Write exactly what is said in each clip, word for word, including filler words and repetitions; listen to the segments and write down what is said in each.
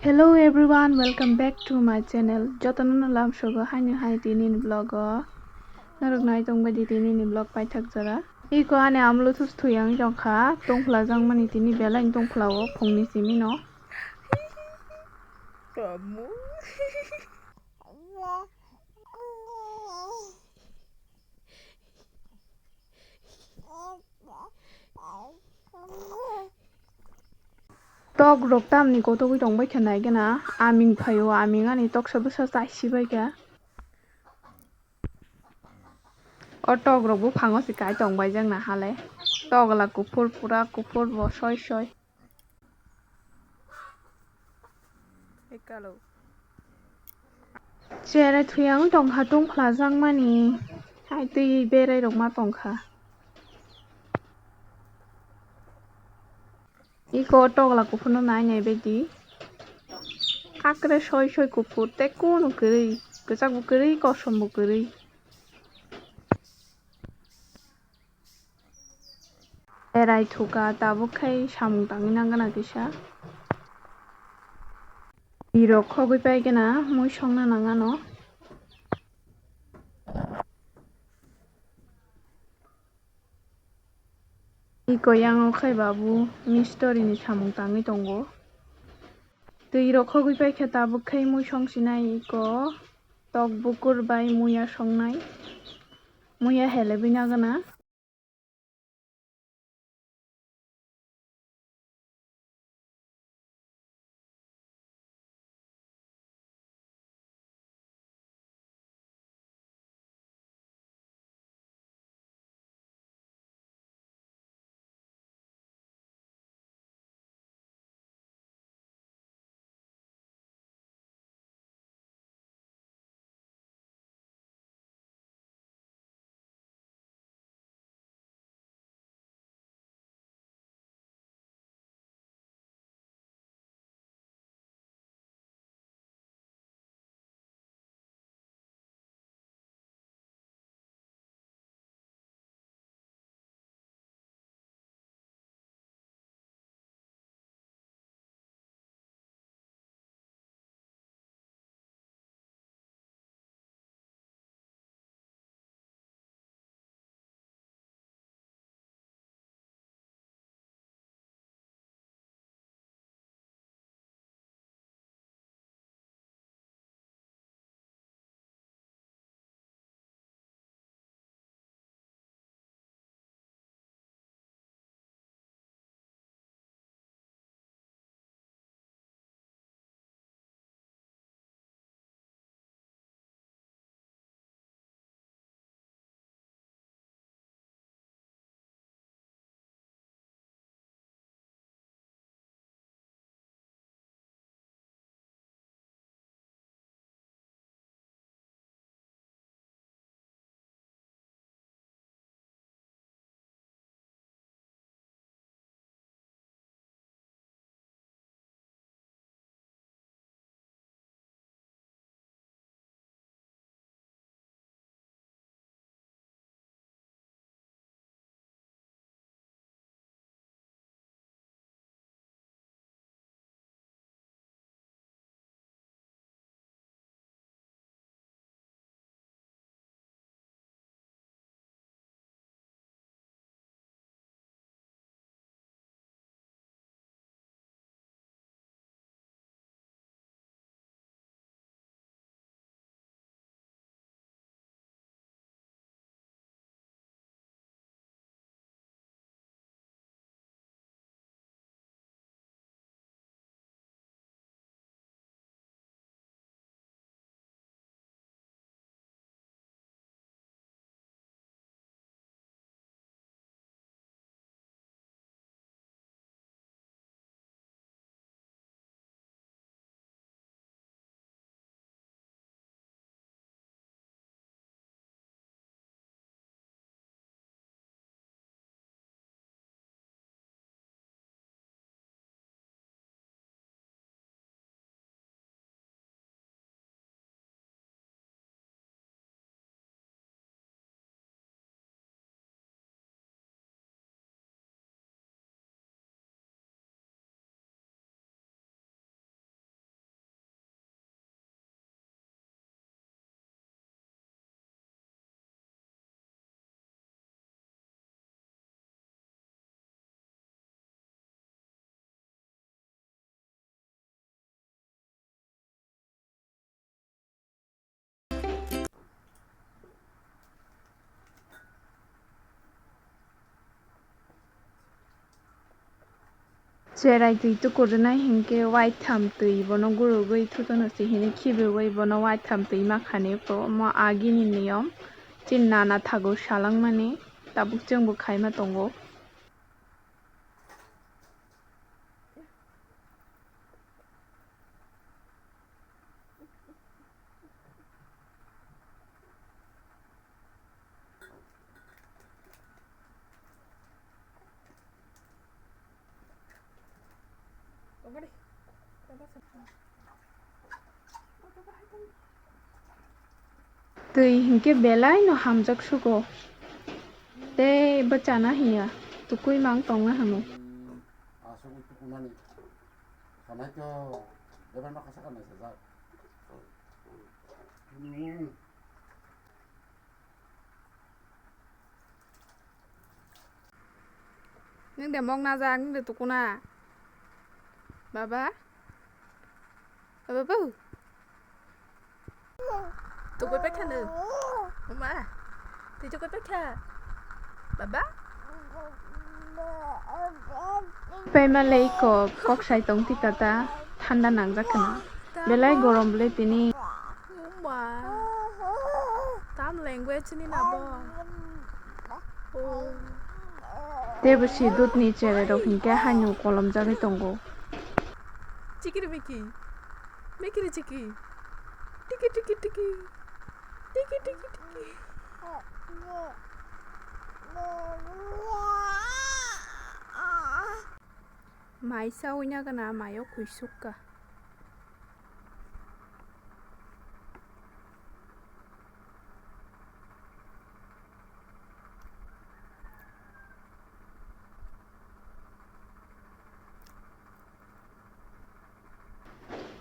Hello everyone, welcome back to my channel. Jotono no lamsogo haino hai tini ni vlog o. Norok nai tong bai di tini ni vlog paithak jora. Iko ani amlo thus thuyang jongkha tongphla jang mani tini belai tongphla o phungni simi no. Kamu. Tok rok tamni kotogwi tongbai khe naigena aming phaio, aming ani toksa bwsa chaisi bai kha. O tok rok buphango se kai tongbai jak na hale. Tokla kuphur pura kuphur bo soi soi. Chere thuyang tongkha tongphla jakmani hai twi berai rok ma tongkha. Iko tokla kuphurno nai nai baidi. Hakre soi soi kuphur tei kunu kwrwi, kwchak bo kwrwi, kosom bo kwrwi. Berai thuka tabuk khai samung tangwi nang gana kisa. Birok khogwi pai gana mui songna nang ano. Iko yango khai babu mistori ni samung tangwi tongo. Twi rok khogwi pai khe tabuk khai mui song sinai iko tok bukur bai muya songnai. Muya helebwi nagana. Cherai twi tukur rwnai hinkhe waitham twi bono gurugwi thutono se hini khibiui bono waitham twi makhani ko omo agini niyom. Chini nana thago salangmani tabuk chwngbo khaima tongo. Twi hinkhe belai no hamjak sugo. Tei bwchana hinya, tukui mang tongna hwnwi. Aswk tukunani. Sanai to bebak no kasa kanai sajak. Hmm. Nwng de mok najak, nwng de tukuna. Baba? Baba bo? Tukui paikha nwng? Uma? Twi tukui paikha? Baba? Paima lei kok, kok sai tong ti tata, thanda nangjak khna. Belai gorom bwle tini. Uma. Tam language ni na bo. Oh. Tei bo si dudni cherai rok hinkhe haino kolomjagwi tongo. Chikiri miki. Mikiri chiki. Tiki tiki tiki. Tiki tiki tiki. Mai saui nagana maio kuisukka.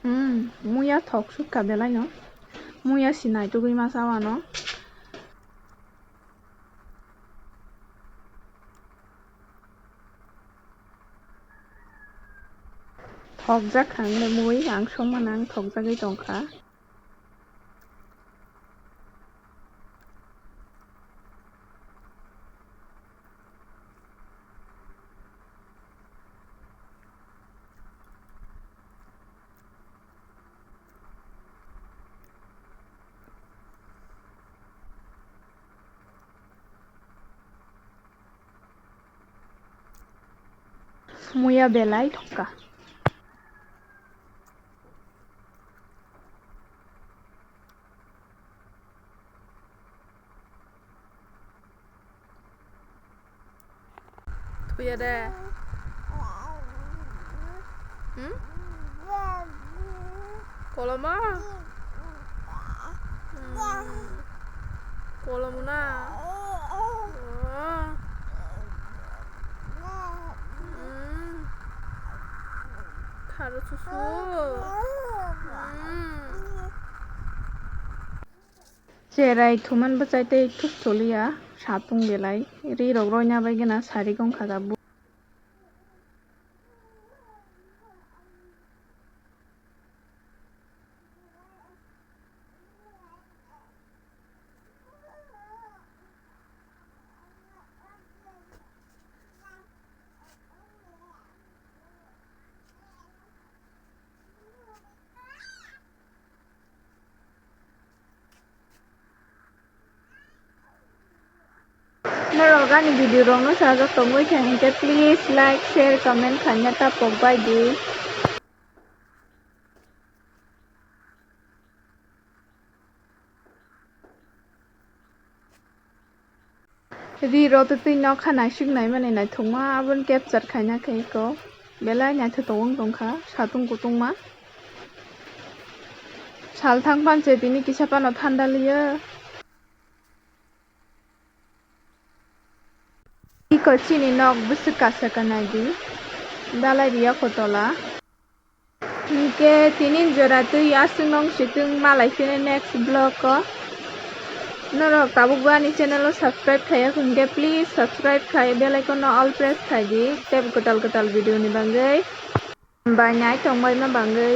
Hmm, muya thok sukha belai no. Muya si naitugwi masa wano. Thokjak kha ang le mui, ang songmano ang thokjagwi tongkha. Muya belai thokha. Thuya de. Hmm? Kolomo? Hmm. Kolomo na? Oh. Hmm. Kharo susu. Hmm. Cherai thuman bwchai tei thuk choliya, satung belai, ri rok roina bai gana sari gong kha da bu. Norok ani video rok no sajak tongwi kha hinkhe, please like, share, comment khaina ta pok bai di. Ri rw twi twi nokha naisik naimani naithokma, aboni capture khaina khe eko belai naithotok wng tongkha satung kutungma. Sal thang panche tini kisa phano thanda liya. Iko chini nok bwswk kasa kha naidi, dalai riya kotola. Hinkhe tini jora twi aswk nong situng malai phino next vlog o. Norok tabuk bo ani channel o subscribe khaiya hinkhe please subscribe khai bell icon no all press khai di tei kwtal kwtal video ni bagwi. Hambai nai tongbaima bagwi.